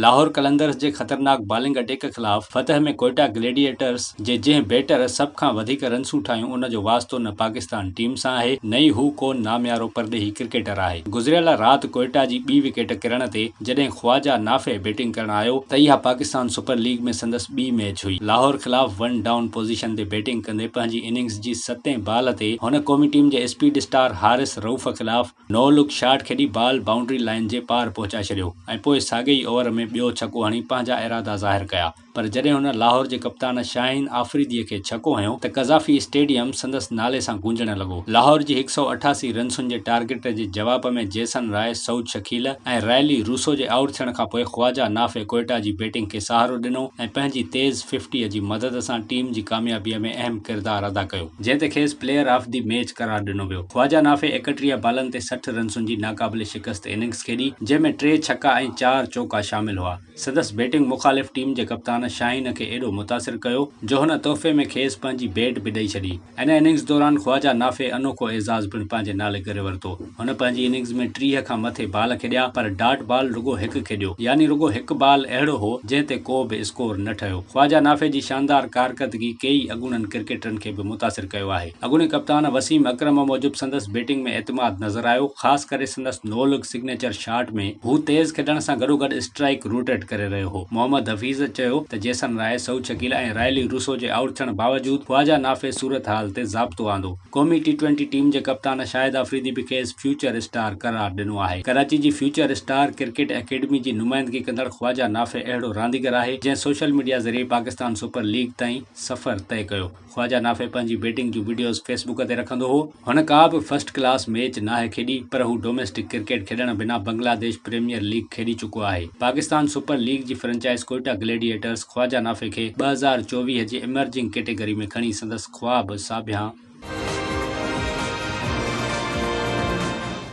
لاهور قلندرز جي خطرناڪ bowling attack خلاف فتح ۾ ڪوئيٽا گليڊيئيٽرز جي جنهن بيٽر سڀ کان وڌيڪ رنسون ٺاهيون ان جو واسطو نه پاڪستان ٽيم سان آهي نه ئي هو ڪو ناميارو پرڏيهي ڪرڪيٽر آهي. گذريل رات ڪوئيٽا جي ٻي وڪيٽ ڪرڻ تي جڏهن خواجا نافع بيٽنگ ڪرڻ آيو ته اها پاڪستان سپر ليگ ۾ سندس ٻي ميچ هئي. لاهور خلاف ون ڊائون پوزيشن تي بيٽنگ ڪندي پنهنجي اننگز جي ستين بال تي هن قومي ٽيم جي اسپيڊ اسٽار حارث رئوف خلاف نو لڪ شاٽ کيڏي بال بائونڊري لائين جي پار پهچائي ڇڏيو ۽ پوء ساڳئي ئي اوور ۾ ٻيو ڇڪو هڻي پنهنجا ارادا ظاهر ڪيا پر جڏهن هن لاهور جي ڪپتان شاهين آفريدي کي ڇڪو هنيو ته قذافي اسٽيڊيم سندس نالي سان گونجڻ لڳو. لاهور جي هڪ سئو 88 رنسن جي ٽارگيٽ جي جواب ۾ جيسن راء، سعود شڪيل ۽ رائلي روسو جي آئوٽ ٿيڻ کانپوء خواجا نافع ڪوئيٽا جي بيٽنگ کي سهارو ڏنو ۽ پنهنجي تيز ففٽيء جي مدد سان ٽيم جي ڪاميابيء ۾ اهم ڪردار ادا ڪيو. جنهن تي کيس پليئر آف the match قرار ڏنو ويو. خواجا نافع 31 بالن تي 60 رنسن جي ناقابل شڪست اننگز کيڏي، جنهن ۾ ٽي ڇڪا ۽ چار چوڪا شامل هئا. سندس بيٽنگ مخالف ٽيم جي ڪپتان شاهين کي ايڏو متاثر ڪيو، جو هن تحفي ۾ کيس پنهنجي بيٽ به ڏئي ڇڏي. ان اننگز دوران خواجا نافع انوکو اعزاز پڻ پنهنجي نالي ڪري ورتو. هن پنهنجي اننگز ۾ 30 کان مٿي بال کيڏيا، پر ڊاٽ بال رڳو هڪ کيڏيو، يعني رڳو هڪ بال اهڙو هو، جنهن تي ڪو به اسڪور نه ٺهيو. خواجا نافع جي شاندار ڪارڪردگي ڪيئي اڳوڻن ڪرڪيٽرن کي به متاثر ڪيو آهي. اڳوڻي ڪپتان وسيم اڪرم موجب سندس بيٽنگ ۾ اعتماد نظر آيو، خاص ڪري سندس نو لڪ سگنيچر شاٽ ۾ هو تيز کيڏڻ سان گڏوگڏ اسٽرائيڪ روٽيٽ ڪري رهيو هو. محمد حفيظ چيو ته جيسن راء، سعود شڪيل ۽ رائلي روسو جي آئوٽ ٿيڻ باوجود خواجا نافع صورتحال تي ضابطو آندو. قومي ٽي ٽوئنٽي ٽيم جي ڪپتان شاهد آفريدي به کيس فيوچر اسٽار قرار ڏنو آهي. ڪراچي جي فيوچر اسٽار ڪرڪيٽ اڪيڊمي جي نمائندگي ڪندڙ خواجا نافع اهڙو رانديگر آهي، جنهن سوشل ميڊيا ذريعي پاڪستان سپر ليگ تائين سفر طئي ڪيو. خواجا نافع پنهنجي بيٽنگ جون وڊيوز فيس بڪ تي رکندو هو. هن ڪا به فرسٽ ڪلاس ميچ ناهي کيڏي پر هو ڊوميسٽڪ ڪرڪيٽ کيڏڻ بنا بنگلاديش پريميئر ليگ کيڏي چڪو آهي. پاڪستان سپر ليگ جي فرنچائز ڪوئيٽا گليڊيئيٽرز خواجا نافع کي 2024 جي ايمرجنگ ڪيٽيگري ۾ کڻي سندس خواب ساڀيان